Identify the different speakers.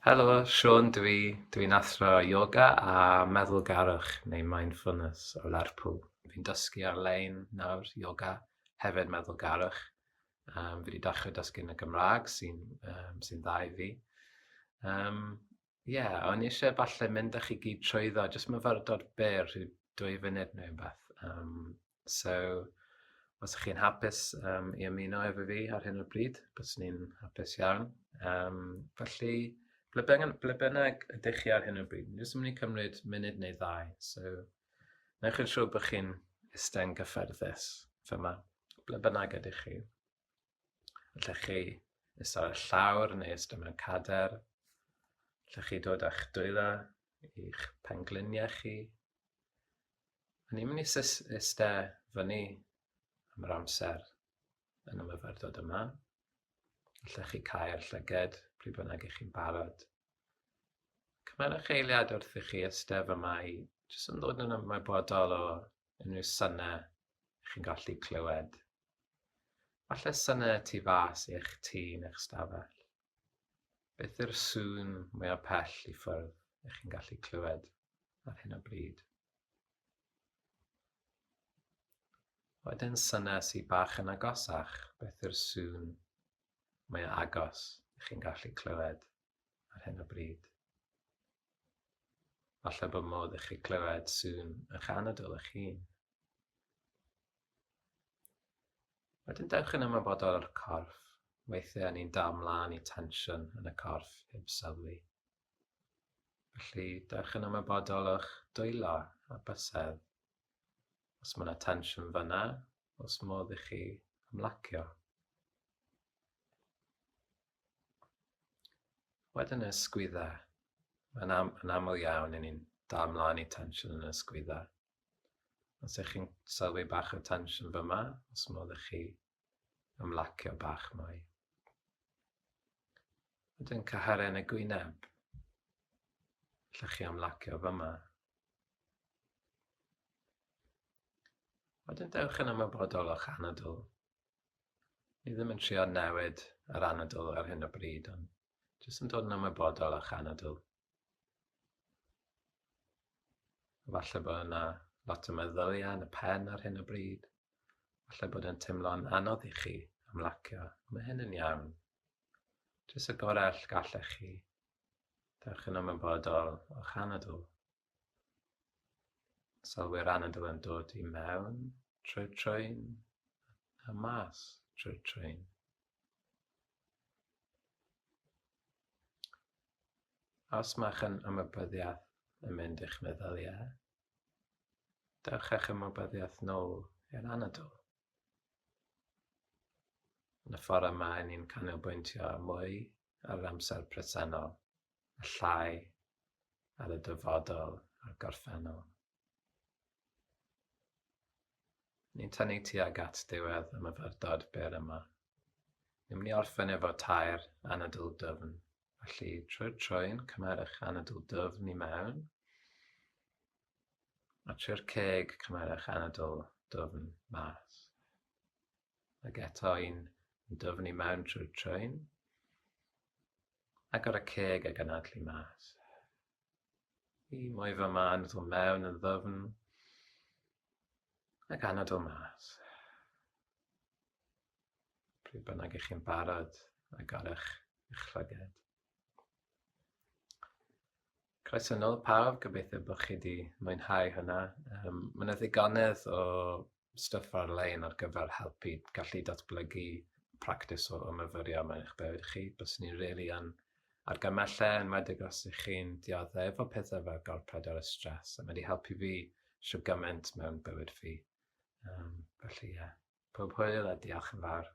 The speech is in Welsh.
Speaker 1: Helo, Siôn dw i. Dw i'n athro yoga a meddwlgarwch neu mindfulness o Lerpwl. Fi'n dysgu ar-lein nawr, yoga, hefyd meddwlgarwch. Um, fi wedi dechrau dysgu yn y Gymraeg, sy'n um, sy dda i fi. Um, yeah, o'n i eisiau falle mynd â chi gyd trwyddo, jyst myfyrdod byr, rhyw dwy funud neu rhywbeth. Um, So, os ych chi'n hapus um, i ymuno efo fi ar hyn o bryd, byswn i'n hapus iawn. Um, felly, ble bynnag, ble bynnag ydych chi ar hyn o bryd, jyst yn mynd i cymryd munud neu ddau. So, newch yn siŵr bod chi'n eistedd gyffyrddus fyma, ble bynnag ydych chi. Allech chi eistedd ar y llawr neu eistedd mewn cader. Allech chi dod â'ch dwylo i'ch pengliniau chi. A ni'n mynd i iste fyny am yr amser yn y myfyrdod yma. Allech chi cau'r llyged pryd bynnag ych chi'n barod. Cymerwch eiliad wrth i chi eistedd yma i jyst yn ddod yn ymwybodol o unrhyw synau chi'n gallu clywed. Falle synau tu fas i'ch tŷ neu'ch stafell. Beth yw'r sŵn mwyaf pell i ffwrdd ych chi'n gallu clywed ar hyn o bryd? Wedyn synau sydd bach yn agosach, beth yw'r sŵn mwyaf agos ych chi'n gallu clywed ar hyn o bryd? Falle bod modd i chi clywed sŵn eich anadl eich hun. Wedyn dewch yn ymwybodol o'r corff. Weithiau ni'n dal mlaen i tensiwn yn y corff heb sylwi. Felly dewch yn ymwybodol o'ch dwylo a bysedd. Os mae yna tensiwn fyna, os modd i chi ymlacio. Wedyn y sgwyddau. Mae'n am, yn aml iawn i ni'n dal mlaen i tensiwn yn y sgwyddau. Os ych chi'n sylwi bach o tensiwn fyma, os modd i chi ymlacio bach mwy. Wedyn cyhyrau yn y gwyneb. Allwch chi ymlacio fyma. Wedyn dewch yn ymwybodol o'ch anadl. Ni ddim yn trio newid yr anadl ar hyn o bryd, ond jyst yn dod yn ymwybodol o'ch anadl. Falle bod yna lot o meddyliau yn y pen ar hyn o bryd. Falle bod e'n teimlo'n anodd i chi ymlacio. Mae hyn yn iawn. Jyst y gorau all gallech chi. Dewch yn ymwybodol o'ch anadl. Sylwi'r anadl yn dod i mewn trwy'r trwyn a mas trwy'r trwyn. Os mae'ch yn ymwybyddiaeth yn mynd i'ch meddyliau, dewch eich ymwybyddiaeth nôl i'r anadl. Yn y ffordd yma, i ni'n canolbwyntio mwy ar yr amser presennol a llai ar y dyfodol a'r gorffennol. Ni'n tynnu tuag at ddiwedd y myfyrdod byr yma. Ni'n mynd i orffen efo tair anadl dwfn. Felly, trwy'r trwyn, cymerwch anadl dwfn i mewn. A trwy'r ceg, cymerwch anadl dwfn mas. Ac eto un dwfn i mewn trwy'r trwyn. Agor y ceg ac anadlu mas. I mwy fy ma anadl mewn yn ddyfn ac anadl mas. Pryd bynnag ych chi'n barod, agorwch eich llyged. Croeso nôl pawb, gobeithio bod chi wedi mwynhau hwnna. Um, mae yna ddigonedd o stwff ar-lein ar gyfer helpu gallu datblygu practis o, o myfyrio mewn eich bywyd chi. Byswn i'n rili yn argymell e, yn enwedig os ych chi'n dioddef efo pethau fel gorpryder a stress, a mae wedi helpu fi shwd gymaint mewn bywyd fi. Um, felly ie, yeah. Pob hwyl a diolch yn fawr.